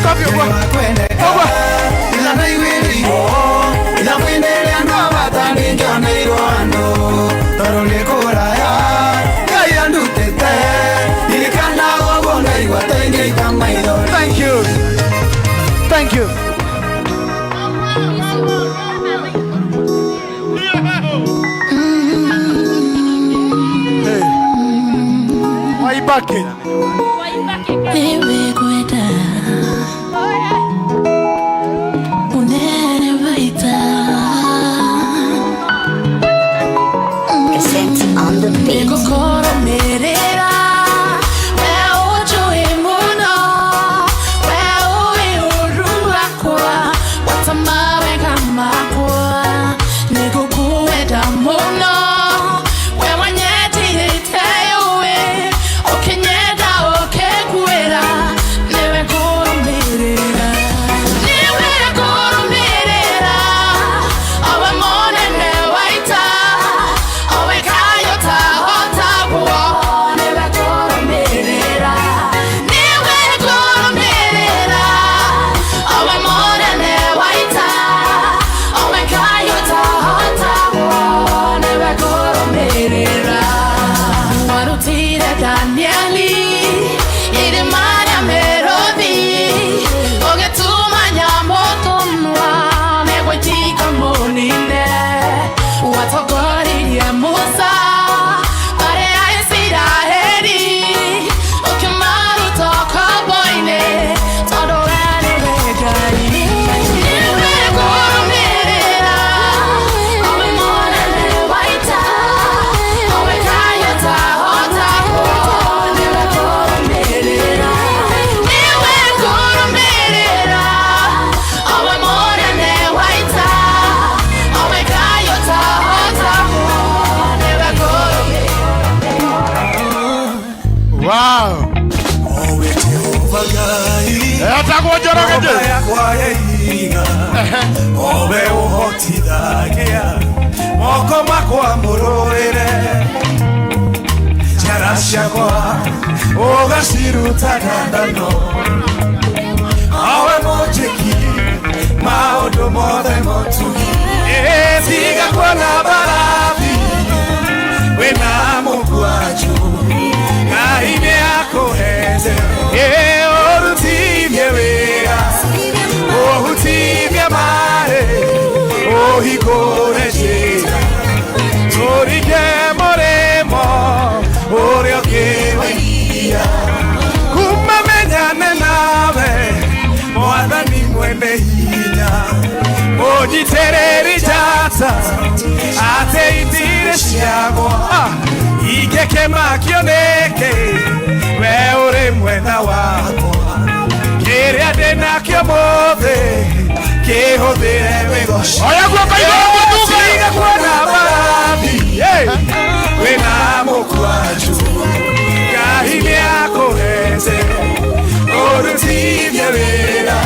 Makofi ũguo. Ũguo. Thank you. Thank you. Hey. Waibaki. Nĩwĩkwenda unene waita. Cassette on the beat. Nĩngũkũrũmĩrĩra we ũnjũĩ mũno we ũĩ ũru wakwa wata mawega makwa nĩngũkwenda mũno we wanyendire ũĩ ũkĩnyenda ũkĩnguĩra nĩwe ngũrũmĩrĩra nĩwe ngũrũmĩrĩra owe mũnene wa ita owe kayo tahotagwo nĩwe ngũrũmĩrĩra nĩwe ngũrũmĩrĩra owe mũnene wa ita owe kayo tahotagwo nĩwe ngũrũmĩrĩra warutire Danieli irima rĩa mĩrũthi ũgĩtuma nyamũ tũnua nĩgwĩtika mũnine watongoririe Musa mbarĩ ya Isiraeli ũkĩmaruta ũkombo-inĩ tondũ we nĩwe Ngai nĩwe ngũrũmĩrĩra owe mũnene wa ita owe kayo tahotagwo nĩwe ngũrũmĩrĩra nĩwe ngũrũmĩrĩra owe mũnene wa ita owe kayo tahotagwo nĩwe ngũrũmĩrĩra. Wow. Owe Jehova Ngai. Etagwo Njoroge. Ngoma yakwa ya ihiga owe ũhotithagia moko makwa mũrũĩre njara ciakwa ũgaciruta ngandano owe mũnjĩki maũndũ mothe motugi. Ĩ, tiga kuona mbarathi wĩna mũkwanjũ Ngai nĩ akũhete. Ĩ, ũrutithie wĩra ũhutithie maĩ ũhingũre njĩra tũringe mũrĩmo ũrĩa ũngĩ wa iria kuma menyane nawe mwathani mwene hinya mũnyitĩrĩri njata atĩ itirĩ ciagwa ingĩkĩmakio nĩkĩ we ũrĩ mwena wakwa kĩrĩa ndĩnakĩo mũthĩ kĩhũthĩre wĩgoci. Oya guoko igũrũ mũtunga. Tiga kuona mbarathi. Hey! Wĩna mũkwanjũ Ngai nĩakũhete ũrutithie wĩra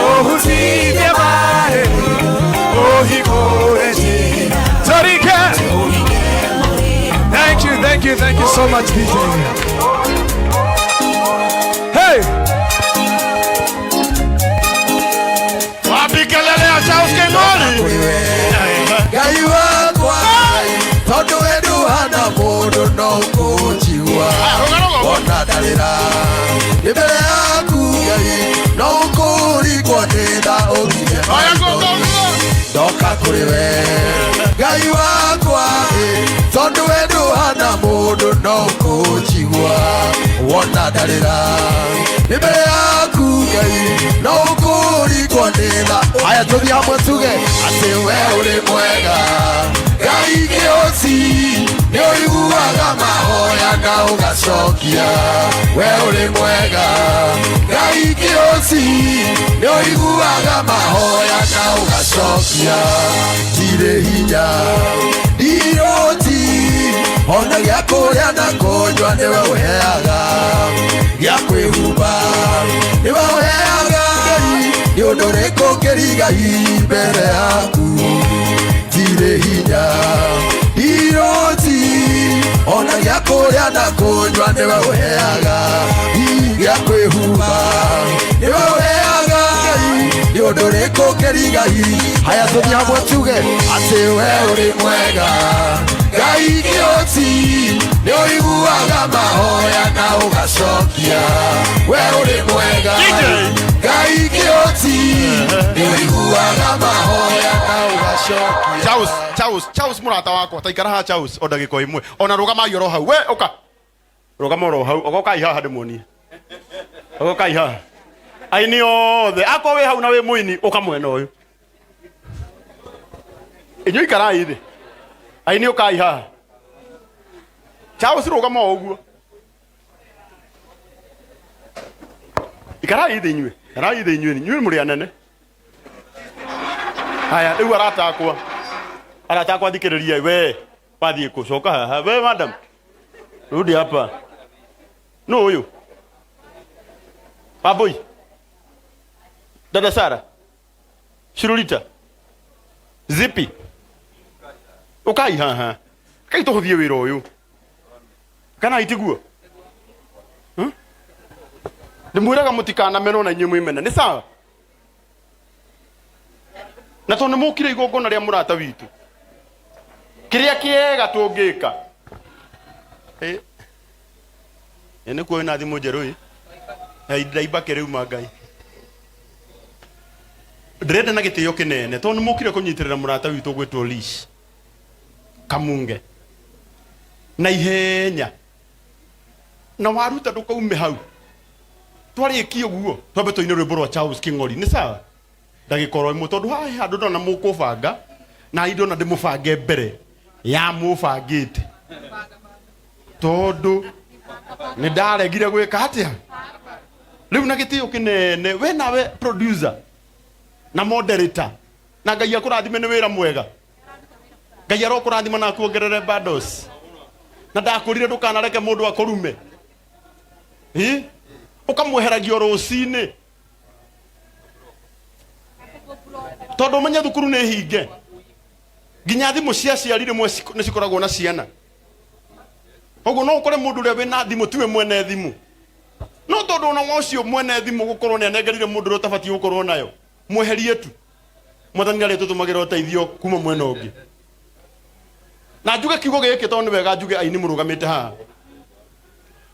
ũhutithie maĩ ũhingũre njĩra. Torike. Thank you, thank you, thank you so much, DJ. Hey! Wapi kelele ya Charles King'ori? Ngai wakwa tondũ we ndũhana mũndũ no kũnjigua ona ndarĩra nĩ mbere yaku Ngai no ũkũringwo nĩ tha ũngirie Oya guoko igũrũ. Ndoka kũrĩ we Ngai wakwa ĩ, tondũ we ndũhana mũndũ no kũnjigua wona ndarĩra nĩ mbere yaku Ngai no ũkũringwo nĩ tha. Aya tũthiĩ hamwe tuge atĩ we ũrĩ mwega Ngai kĩhoci nĩ ũiguaga mahoya na ũgacokia we ũrĩ mwega Ngai kĩhoci nĩ ũiguaga mahoya na ũgacokia ndirĩ hinya ndiroti ona gĩa kũrĩa na kũnyua nĩwe ũheaga gĩa kwĩhumba nĩwe ũheaga Ngai nĩ ũndũ ũrĩkũ ũngĩriga mbere yaku ndirĩ hinya ndiroti ona gĩa kũrĩa na kũnyua nĩwe ũheaga. Gĩa kwĩhumba nĩwe ũheaga Ngai nĩ ũndũ ũrĩkũ ũngĩrigai. Haya tũthiĩ hamwe tuge atĩ we ũrĩ mwega Ngai kĩhoti nĩ ũiguaga mahoya na ũgacokia. We ũrĩ mwega Ngai kĩhoti nĩ ũiguaga mahoya na ũgacokia. Charles, Charles, Charles mũrata wakwa ta ikara haha Charles o ndagĩka ĩmwe ona rũgamai oro hau we ũka rũgama oro hau ogokai haha ndĩmuonie ogokai haha aini othe akorwo wĩ hau na wĩ mũini ũka mwena ũyũ inyuĩ ikarai thĩ aini ũkai haha Charles rũgama o ũguo ikarai thĩ inyuĩ ikarai thĩ inyuĩ inyuĩ mũrĩ anene. Haya rĩu arata akwa arata akwa thikĩrĩria we wathiĩ kũ coka haha we madam rudi hapa nũ ũyũ Wambui dada Sara Shirulita Zipi ukai haha kai tũhũthie wĩra ũyũ kana itiguo ndĩmwĩraga mũtikanamenwo na inyuĩ mwĩmene nĩ sawa na tondũ nĩ mũkire igongona rĩa mũrata witũ kĩrĩa kĩega tũngĩka ĩ nĩkuo wĩna thimũ njerũ ĩ ndaimba kĩrĩuma Ngai ndĩrenda na gĩtĩo kĩnene tondũ nĩ mũkire kũnyitĩrĩra mũrata witũ gwĩtwo Lish Kamunge na ihenya na waruta ndũkaume hau twarĩkia ũguo twambe tũine rwĩmbo rwa Charles King'ori nĩ sawa ndagĩka oro ĩmwe tondũ haha he handũ ndona mũkũbanga na ndona ndĩmũbange mbere ya mũbangĩte tondũ nĩ ndaregire gwĩka atĩa rĩu na gĩtĩo kĩnene we nawe producer na moderator na Ngai akũrathime nĩ wĩra mwega Ngai arokũrathima na akuongerere bundles na ndakũrire ndũkanareke mũndũ akũrume ĩ ũkamweheragio rũcinĩ tondũ ũmenye thukuru nĩ hinge nginya thimũ cia aciari rĩmwe nĩ cikoragwo na ciana koguo no ũkore mũndũ ũrĩa wĩna thimũ tiwe mwene thimũ no tondũ ona wa ũcio mwene thimũ gũkorwo nĩ anengerire mũndũ ũrĩa ũtabatiĩ gũkorwo nayo mweherie tu mwathani arĩ tũtũmagĩra ũteithio kuma mwena ũngĩ na njuge kiugo gĩkĩ tondũ nĩ wega njuge aini mũrũgamĩte haha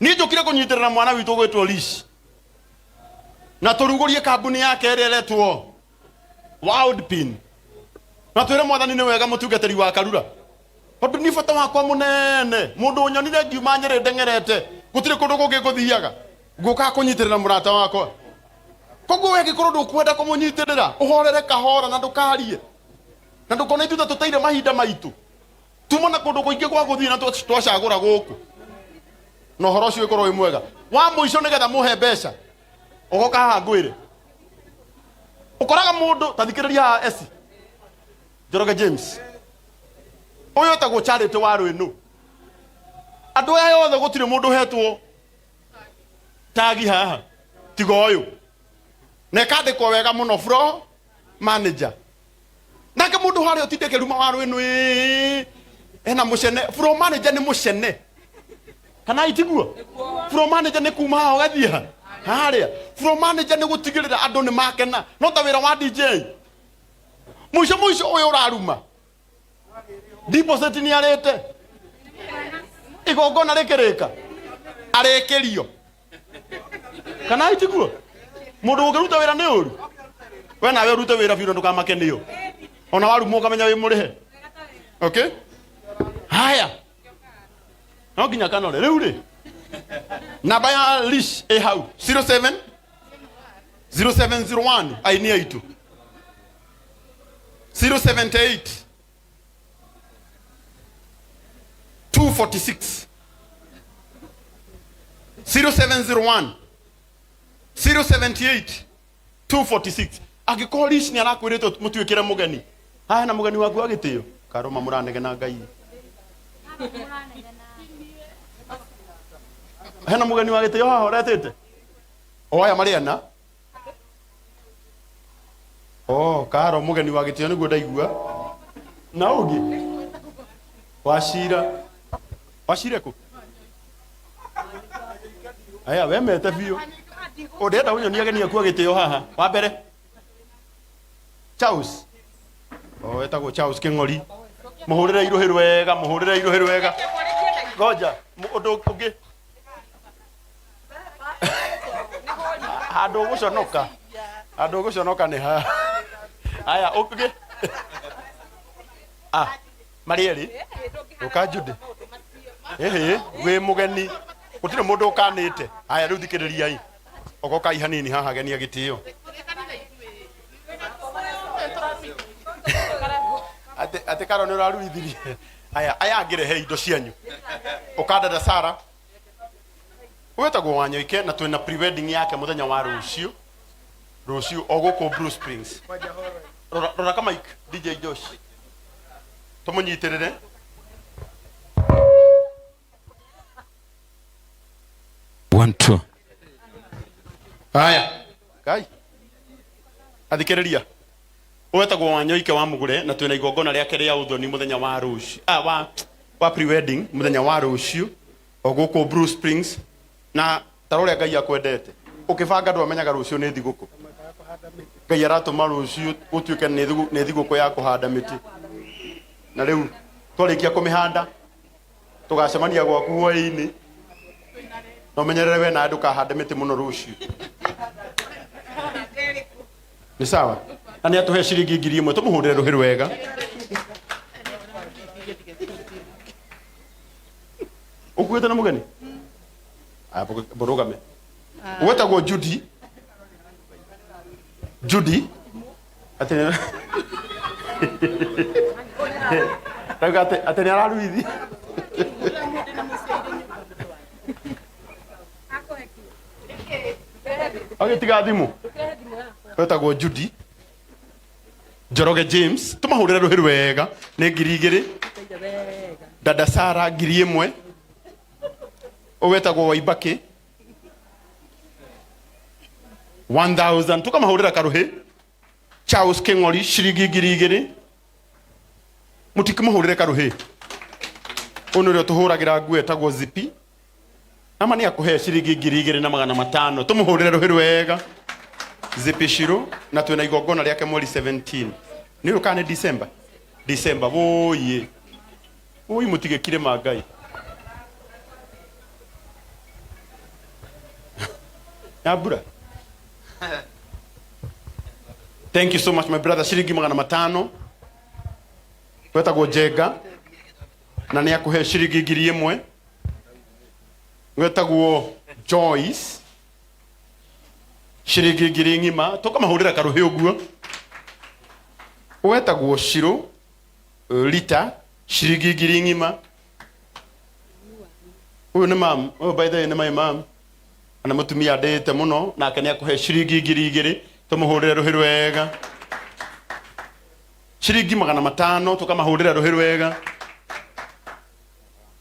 niĩ njũkire kũnyitĩrĩra mwana witũ gwĩtwo Lish na tũrugũrie kambuni yake ĩrĩa ĩretwo World Pin na twĩre mwathani nĩ wega mũtungatĩri wa Karura tondũ nĩ bata wakwa mũnene mũndũ ũnyonire ngiuma Nyĩrĩ ndeng'erete gũtirĩ kũndũ kũngĩ ngũthiaga ngũkaga kũnyitĩrĩra mũrata wakwa koguo we angĩkorwo ndũkwenda kũmũnyitĩrĩra ũhorere kahora na ndũkarie na ndũkone ithuĩ ta tũteire mahinda maitũ tuma na kũndũ kũingĩ gwa gũthiĩ na twacagũra gũkũ na ũhoro ũcio ũkorwo wĩ mwega wa mũico nĩgetha mũhe mbeca ũgoka haha ngwĩre ũkoraga mũndũ ta thikĩrĩria haha eci Njoroge James ũyũ etagwo Charity wa Rwĩnũ andũ aya othe gũtirĩ mũndũ ũhetwo tagi haha tiga ũyũ na ĩkandĩkwo wega mũno floor manager nake mũndũ harĩa ũtinde kĩruma wa rwĩnũ ĩĩ ena mũcene floor manager nĩ mũcene kana itiguo floor manager nĩ kuma haha ũgathiĩ ha harĩa floor manager nĩ gũtigĩrĩra andũ nĩ makena no ta wĩra wa DJ mũico mũico ũyũ ũraruma deposit nĩ arĩte igongona rĩkĩrĩka arĩkĩrio kana itiguo mũndũ ũngĩruta wĩra nĩ ũru we nawe ũrute wĩra biũ na ndũkamake nĩyo ona warumwo ũkamenya wĩ mũrĩhe okay haya no nginya kanore rĩu rĩ namba ya Lish ĩ hau 07 0701 aini aitũ 078 246 0701 078 246 angĩkorwo Lish nĩ arakwĩrĩte mũtuĩkĩre mũgeni haha na mũgeni waku wa gĩtĩo karũma mũranegena Ngai hena mũgeni wa gĩtĩo haha ũretĩte o aya marĩ ana oh karo mũgeni wa gĩtĩo nĩguo ndaigua na ũngĩ wacira wacira kũ Aya we mete biũ. Ũndĩrenda ũnyonie ageni aku agĩtĩo haha. Wa mbere. Charles. O etagwo Charles Kĩng'ori. Mũhũrĩre irũhĩ rwega, mũhũrĩre irũhĩ rwega. Ngoja, ũndũ ũngĩ. Handũ ũgũconoka. Handũ ũgũconoka nĩ ha. Aya ũngĩ. Ah, marĩ erĩ. Ũka Judy. Ĩhĩ, wĩ mũgeni. Gũtirĩ mũndũ ũkanĩte. Aya rĩu thikĩrĩriai. Ogokai hanini haha ageni a gĩtĩo. Atĩ atĩ Karo nĩ ũraruithirie. Aya, aya angĩ rehei indo cianyu. Ũka dada Sara. Wĩtagwo Wanyoike na twĩna pre-wedding yake mũthenya wa rũciũ. Rũciũ o gũkũ Blue Springs. Rora, rora ka mic DJ Josh. Tũmũnyitĩrĩre. One, two. Haya. Kai. Athikĩrĩria. Wetagwo Wanyoike wa Mugure na twĩna igongona rĩake rĩa ũthoni mũthenya wa rũciũ. Ah, wa pre-wedding mũthenya wa rũciũ o gũkũ Blue Springs na ta ũrĩa Ngai akwendete. Ũkĩbanga ndwamenyaga rũciũ nĩ thigũkũ. Ngai aratũma rũciũ gũtuĩke nĩ thigũkũ ya kũhanda mĩtĩ. Na rĩu twarĩkia kũmĩhanda tũgacemania gwaku hwaĩ-inĩ. Na ũmenyerere we nawe ndũkahande mĩtĩ mũno rũciũ. Nĩ sawa? Na nĩ atũhe ciringi 1000 tũmũhũrĩre rũhĩ rwega. Ũkuĩte na mũgeni? Aya, mũrũgame. Wetagwo Judy. Judy. Atĩ Rauga atĩ atĩ nĩ araruithi. Agĩtiga thimũ. Wetagwo Judy. Njoroge James, tũmahũrĩre rũhĩ rwega nĩ 2000. Dada Sara 1000. Ũwetagwo Waibaki 1000 tukamahũrĩra karuhĩ. Charles Kĩng'ori ciringi 2000. Mũtikĩmũhũrĩre karuhĩ. Ũyũ nĩ ũrĩa tũhũragĩra nguo etagwo Zipi. Ama nĩ akũhe ciringi 2500. Tũmũhũrĩre rũhĩ rwega. Zipi Shiro na twĩna igongona rĩake mweri 17. Nĩ ũyũ kana nĩ December? December wũiĩ. Wũi mũtigĩkire ma Ngai. Nyambura. Thank you so much my brother. Ciringi 500. Wetagwo Njenga na nĩ akũhe ciringi 1000. Wetagwo Joyce ciringi 1000 ng'ima tũkamahũrĩra karuhĩ ũguo. Wetagwo Shiro Rita ciringi 1000 ng'ima. Ũyũ nĩ mam, ũyũ by the way nĩ my mam. Na mũtumia ndĩte mũno nake nĩ akũhe ciringi 2000 tũmũhũrĩre rũhĩ rwega. Ciringi 500 tũkamahũrĩra rũhĩ rwega.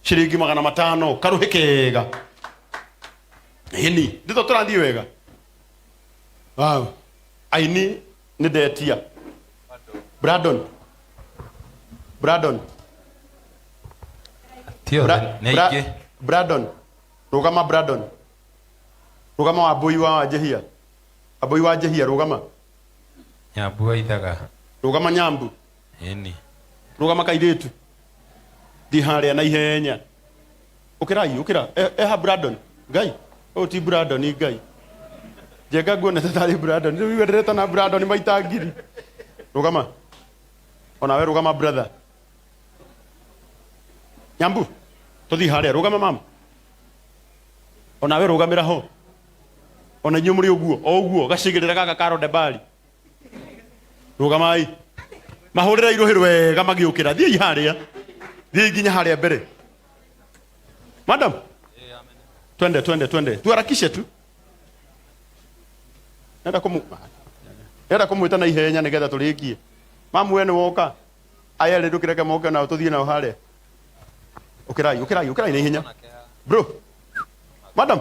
Ciringi 500 karuhĩ kega. Ĩni, nditho tũrathiĩ wega. Wow. Aini nĩ ndetia. Brandon. Brandon. Ti othe, nĩ aingĩ. Brandon. Rũgama Brandon. Rũgama wa Mbũi wa Wanjĩhia. Wambũi wa Njĩhia rũgama. Nyambu wa Ithaga. Rũgama Nyambu. Ĩni. Rũgama kairĩtu. Thiĩ harĩa na ihenya. Ũkĩrai, ũkĩra. Eha Brandon. Ngai. Ũyũ ti Brandon Ngai. Njenga nguonete tarĩ Brandon. Rĩu iwe ndĩretana Brandon maita ngiri. Rũgama. Onawe rũgama brother. Nyambu. Tũthiĩ harĩa. Rũgama mama. Onawe rũgamĩra ho. Ona inyuĩ mũrĩ ũguo. O ũguo. Gacigĩrĩra gaka ka Rodebari. Rũgamai. Mahũrĩre irũhĩ rwega magĩũkĩra. Thiĩi harĩa. Thiĩi nginya harĩa mbere. Madam. Twende, twende, twende. Tuharakishe tu. Nenda kũmũ Nenda kũmwĩta na ihenya nĩgetha tũrĩkie. Mamu we nĩ woka. Aya rĩ ndũkĩreke moke nao tũthiĩ nao harĩa. Ũkĩrai, ũkĩrai, ũkĩrai na ihenya. Bro. Madam.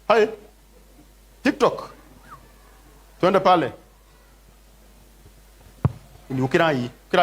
Hi. TikTok. Twende pale. Ni ũkĩrai. Ũkĩrai.